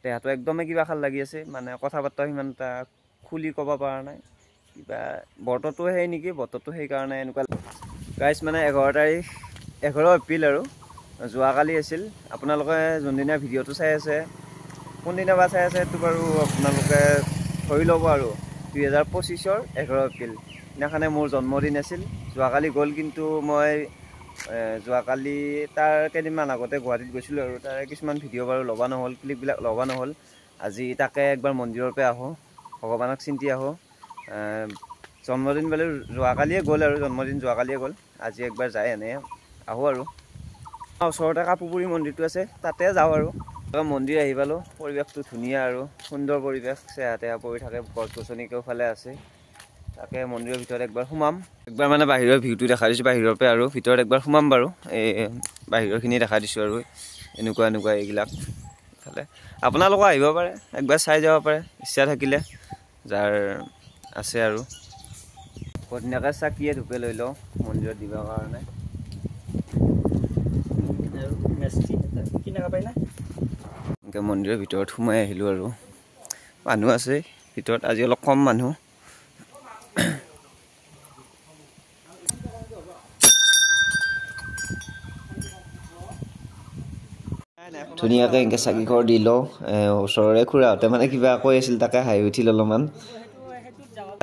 দেহাটো একদমেই কিবা খাল লাগি আছে, মানে কথা বাৰ্তা সিমান এটা খুলি ক'ব পৰা নাই। কিবা বতৰটো সেই নেকি, বতৰটো সেইকাৰণে এনেকুৱা। গাইজ মানে 11 তাৰিখ, 11 এপ্ৰিল আৰু যোৱাকালি আছিল। আপোনালোকে যোনদিনা ভিডিঅ'টো চাই আছে, কোনদিনা বা চাই আছে সেইটো বাৰু আপোনালোকে ধৰি ল'ব আৰু। 2025ৰ 11 এপ্ৰিল দিনাখনে মোৰ জন্মদিন আছিল। যোৱাকালি গ'ল, কিন্তু মই যোৱাকালি তাৰ কেইদিনমান আগতে গুৱাহাটীত গৈছিলোঁ আৰু তাৰে কিছুমান ভিডিঅ' বাৰু ল'ব নহ'ল, ক্লিপবিলাক ল'ব নহ'ল। আজি তাকে একবাৰ মন্দিৰৰ পৰা আহোঁ, ভগৱানক চিন্তি আহোঁ। জন্মদিন বোলে যোৱাকালিয়ে গ'ল আৰু, জন্মদিন যোৱাকালিয়ে গ'ল, আজি একবাৰ যাই এনে আহোঁ আৰু। ওচৰতে কাপুপুৰী মন্দিৰটো আছে, তাতে যাওঁ আৰু। মন্দিৰ আহি পালোঁ, পৰিৱেশটো ধুনীয়া আৰু সুন্দৰ পৰিৱেশ, চেহা তেহা পৰি থাকে, গছ গছনি কেওফালে আছে। তাকে মন্দিৰৰ ভিতৰত একবাৰ সোমাম, একবাৰ মানে বাহিৰৰ ভিউটো দেখাই দিছোঁ বাহিৰৰ পৰা, আৰু ভিতৰত একবাৰ সোমাম বাৰু। এই বাহিৰৰখিনি দেখাই দিছোঁ আৰু, এনেকুৱা এনেকুৱা এইবিলাক। ইফালে আপোনালোকো আহিব পাৰে, একবাৰ চাই যাব পাৰে ইচ্ছা থাকিলে, যাৰ আছে আৰু। ধুনীয়াকৈ চাকিয়ে ধূপে লৈ লওঁ মন্দিৰত দিবৰ কাৰণে। মন্দিৰৰ ভিতৰত সোমাই আহিলোঁ আৰু, মানুহ আছে ভিতৰত, আজি অলপ কম মানুহ। ধুনীয়াকৈ এনেকৈ চাকি ঘৰ দি লওঁ। ওচৰৰে খুৰাহঁতে মানে কিবা কৈ আছিল, তাকে হাঁহি উঠিল অলপমান।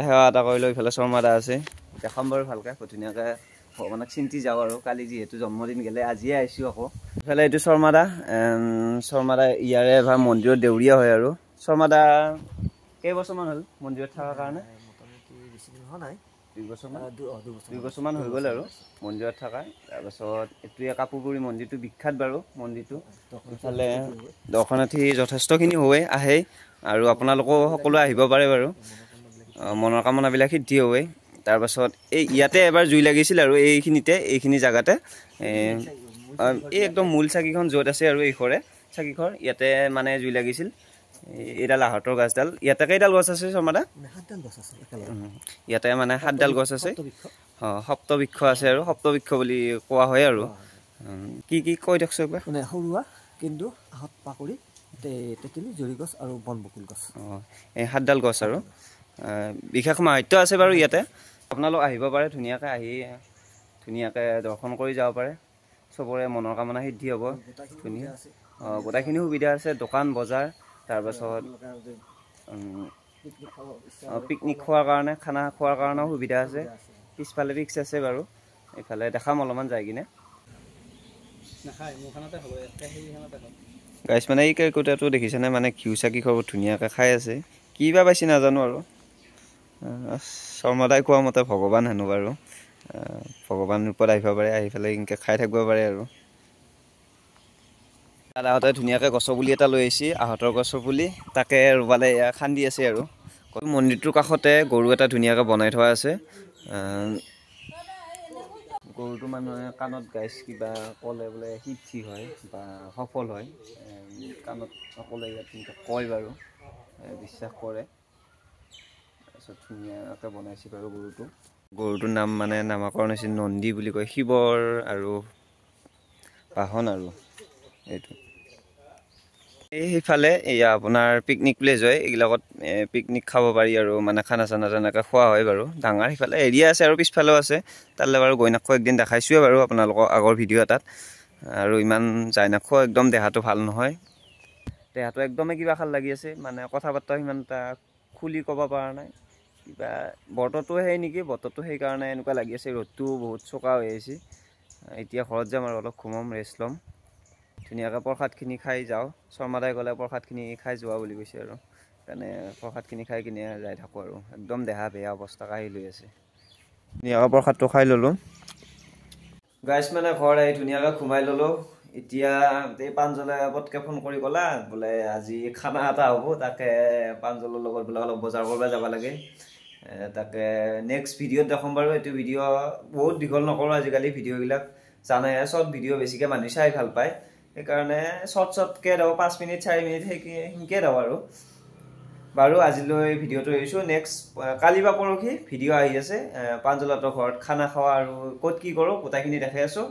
সেৱা এটা কৰি লৈ ইফালে শৰ্মা দা আছে, দেখাম বাৰু ভালকৈ ধুনীয়াকৈ ভগৱানক চিন্তি যাওঁ আৰু। কালি যিহেতু জন্মদিন গ'লে আজিয়ে আহিছোঁ আকৌ। ইফালে এইটো শৰ্মা দা, শৰ্মা দা ইয়াৰে এবাৰ মন্দিৰত দেউৰীয়া হয় আৰু। শৰ্মা দা কেইবছৰমান হ'ল মন্দিৰত থকাৰ কাৰণে? 2 বছৰমান হৈ গ'ল আৰু মন্দিৰত থকা। তাৰপাছত এইটোৱে কাপুপুৰী মন্দিৰটো বিখ্যাত বাৰু মন্দিৰটো। ইফালে দৰ্শনাৰ্থী যথেষ্টখিনি হৈ আহে আৰু আপোনালোকো সকলোৱে আহিব পাৰে বাৰু, মনৰ কামনাবিলাক সিদ্ধি হয়। তাৰপাছত এই ইয়াতে এবাৰ জুই লাগিছিল আৰু, এইখিনিতে, এইখিনি জেগাতে, এই একদম মূল চাকিখন য'ত আছে আৰু, এইখৰে চাকিঘৰ, ইয়াতে মানে জুই লাগিছিল। এইডাল আহঁতৰ গছডাল, ইয়াতে কেইডাল গছ আছে শৰ্মাদা? ইয়াতে মানে 7ডাল গছ আছে। সপ্তবৃক্ষ আছে আৰু, সপ্তবৃক্ষ বুলি কোৱা হয় আৰু। কি কি কৈ দিয়কচোন একবাৰ। মানে সৰুৱা, কিন্তু আহঁত, পাকৰি, তেতেলী, জৰি গছ আৰু বন বকুল গছ। অঁ, এই 7ডাল গছ আৰু বিশেষ মাহাত্য আছে বাৰু ইয়াতে। আপোনালোক আহিব পাৰে, ধুনীয়াকৈ আহি ধুনীয়াকৈ দৰ্শন কৰি যাব পাৰে, চবৰে মনৰ কামনা সিদ্ধি হ'ব। ধুনীয়া, অঁ, গোটেইখিনি সুবিধা আছে, দোকান বজাৰ, তাৰপাছত পিকনিক খোৱাৰ কাৰণে, খানা খোৱাৰ কাৰণেও সুবিধা আছে। পিছফালে ফিক্স আছে বাৰু, এইফালে দেখাম অলপমান যাই কিনে। গাইছ মানে এই কেৰ্কেটুৱাটো দেখিছেনে, মানে ঘিউ চাকি খাব ধুনীয়াকৈ খাই আছে, কি বা পাইছে নাজানো আৰু। শৰ্মাদাই কোৱা মতে ভগৱান হেনো বাৰু, ভগৱান ৰূপত আহিব পাৰে, আহি পেলাই এনেকৈ খাই থাকিব পাৰে আৰু। দাদাহঁতে ধুনীয়াকৈ গছৰ পুলি এটা লৈ আহিছে, আহঁতৰ গছৰ পুলি, তাকে ৰুবালে এয়া খান্দি আছে আৰু। মন্দিৰটোৰ কাষতে গৰু এটা ধুনীয়াকৈ বনাই থোৱা আছে। গৰুটো মানুহে কাণত গাইছ কিবা ক'লে বোলে সিদ্ধি হয় বা সফল হয়, কাণত সকলোৱে ইয়াত কয় বাৰু, বিশ্বাস কৰে। তাৰপিছত ধুনীয়াকৈ বনাইছে বাৰু গৰুটো। গৰুটোৰ নাম মানে নামাকৰণ হৈছে নন্দী বুলি কয়, শিৱৰ আৰু বাহন আৰু এইটো। এই সেইফালে এয়া আপোনাৰ পিকনিক প্লেচ হয়, এইবিলাকত পিকনিক খাব পাৰি আৰু, মানে খানা চানা তেনেকৈ খোৱা হয় বাৰু। ডাঙৰ সিফালে এৰিয়া আছে আৰু পিছফালেও আছে, তালৈ বাৰু গৈ নাকো, একদিন দেখাইছোঁৱে বাৰু আপোনালোকক আগৰ ভিডিঅ' এটাত। আৰু ইমান যাই নাকো, একদম দেহাটো ভাল নহয়, দেহাটো একদমেই কিবা খাল লাগি আছে, মানে কথা বাৰ্তা সিমান এটা খুলি ক'ব পৰা নাই। কিবা বতৰটো সেই নেকি, বতৰটো সেইকাৰণে এনেকুৱা লাগি আছে, ৰ'দটো বহুত চোকা হৈ আহিছে। এতিয়া ঘৰত যাম আৰু অলপ ঘুমাম, ৰেষ্ট ল'ম, ধুনীয়াকৈ প্ৰসাদখিনি খাই যাওঁ। শৰ্মাদাই গ'লে প্ৰসাদখিনি খাই যোৱা বুলি কৈছে আৰু, সেইকাৰণে প্ৰসাদখিনি খাই কিনে যাই থাকোঁ আৰু। একদম দেহা বেয়া অৱস্থা কাঢ়ি লৈ আছে। ধুনীয়াকৈ প্ৰসাদটো খাই ল'লোঁ গাইছ, মানে ঘৰ আহি ধুনীয়াকৈ ঘুমাই ল'লোঁ। এতিয়া এই প্ৰাঞ্জলে পটকৈ ফোন কৰি ক'লা বোলে আজি খানা এটা হ'ব, তাকে প্ৰাঞ্জলৰ লগত বোলে অলপ বজাৰ কৰিব যাব লাগে। তাকে নেক্সট ভিডিঅ'ত দেখাম বাৰু। এইটো ভিডিঅ' বহুত দীঘল নকৰোঁ, আজিকালি ভিডিঅ'বিলাক জানে শ্বৰ্ট ভিডিঅ' বেছিকৈ মানুহে চাই ভাল পায়, সেইকাৰণে শ্বৰ্ট শ্বৰ্টকৈ দিওঁ, 5 মিনিট 4 মিনিট সেনেকৈ দিওঁ আৰু। বাৰু আজিলৈ ভিডিঅ'টো এৰিছোঁ। নেক্সট কালি বা পৰহি ভিডিঅ' আহি আছে, প্ৰাঞ্জলহঁতৰ ঘৰত খানা খোৱা আৰু ক'ত কি কৰোঁ গোটেইখিনি দেখাই আছোঁ।